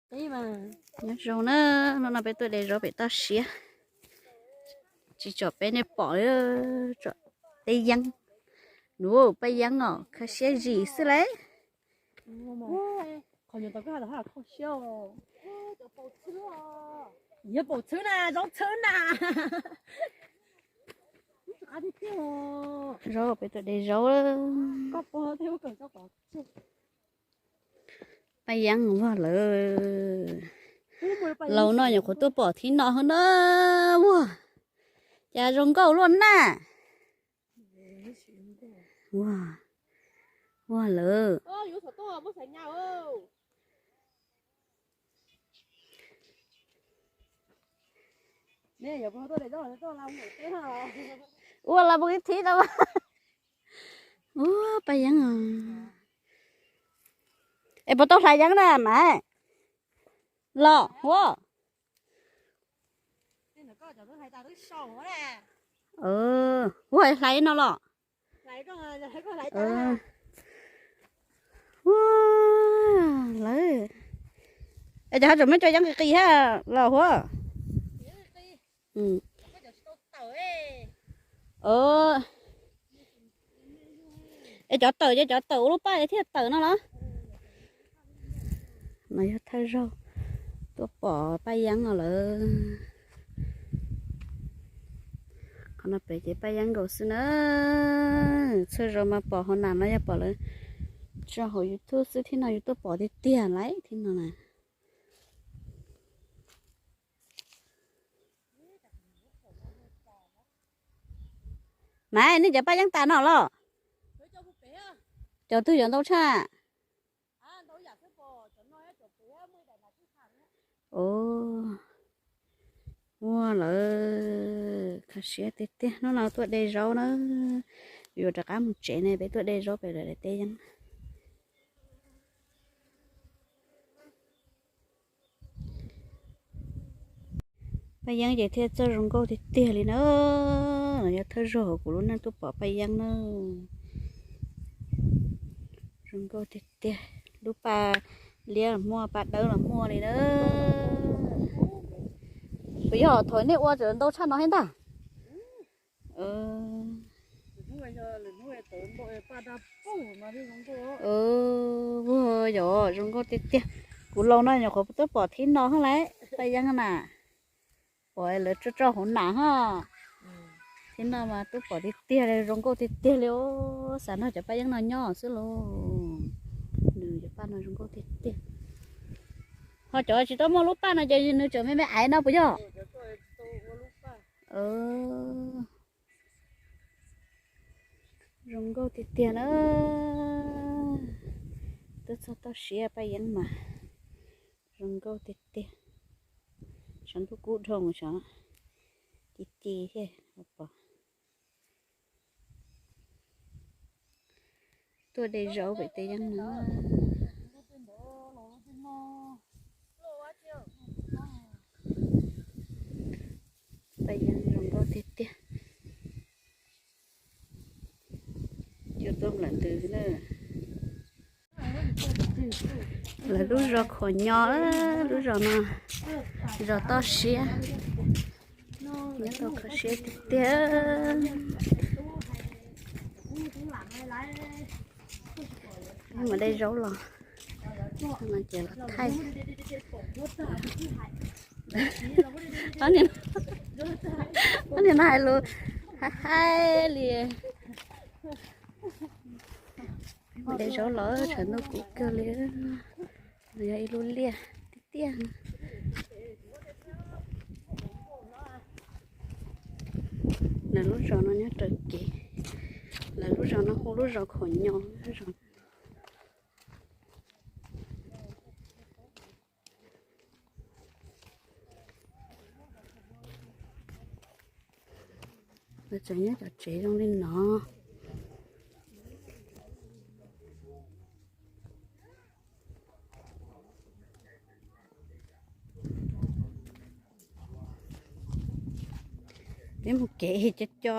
Nyob zoo na, hnub no peb tuaj de zaub pem toj siab, tsis tsom peb nej pom, tsom Paj Yeeb. Nws, Paj Yeeb os, kho siab zim xwb lauj. Yog paum txhwb na, zaub txhwb na. Zaub peb tuaj de zaub. Paj Yeeb vog lawm. Laus no nyuam qhuav tuaj pom thib no hov na. Ua cas zoo nkauj luaj na. Ua lawm. Ua los mus ib thib no. Ua Paj Yeeb os. Es puas tau hlais Yeeb na mas? Los ua. Ua hlais no los. Ua lawm. Es cov ho tseem muab cov Yeeb qis qis thiab los ua. Es cov tawm, cov tawm ua lub paj thiaj tawm no los. No yog thawj zaug tuaj pom Paj Yeeb no lawm. Qhov no pem ces Paj Yeeb nkaus xwb na. Txhua zaus mas pom hauv nas no yog pom lawv tso hauv YouTube xwb, thib no yus tuaj pom tiag tiag lawm thib no na. Mas nej cov Paj Yeeb tas no los? Cov twg cov ntau tshaj? Ua lawm, kho siab tiag tiag. Hnub no tuaj de zaub na, yuav rov qab mus tsev ne, peb tuaj de zaub pem lawm daim teb yeeb. Paj Yeeb ces thiaj txawj zoo nkauj tiag tiag li na. Yog thawj zaug hauv kuv lub neej tuaj pom Paj Yeeb na. Zoo nkauj tiag tiag, lub paj liab los muaj, paj dawb los muaj li na. Puas yog thaum nej ua tseem ntau tshaj no thiab ntag? Yog zoo nkauj tiag tiag. Kuv laus no nyuam qhuav tuaj pom thib no hov lawm, Paj Yeeb na. Uas lawv tso tso hauv nas hov. Thib no mas tuaj pom tiag tiag li, zoo nkauj tiag tiag li os. Xav nrog cov Paj Yeeb no nyob xwb lauj. Nws cov paj no zoo nkauj tiag tiag. Ho cov tsis tau muaj lub paj no ces nws tseem me me aiv no puas yog? Zoo nkauj tiag tiag na. Tuaj txog toj siab Paj Yeeb mas zoo nkauj tiag tiag. Sav ntuj kub dhau, sav ci ci thiab pom. Tuaj de zaub pem tej yeeb no. Paj Yeeb zoo nkauj tiag tiag. Cua tuaj nplawm ntws na. Lawv lub zos Khuam Nyo, lub zos no, zos toj siab, nyob tau kho siab tiag tiag. Mus de zaub los, no ces los thaij. Ob niag no hais lus haib haib li. De zaub los tshav ntuj kub kawg li. Yog ib lub liaj tiag tiag. Lawv lub zos no nyob raws kev. Lawv lub zos no hu lub zos Khuam Nyo. Lawv tseem nyob cov tsev zoo li no. Peb mus kev co co.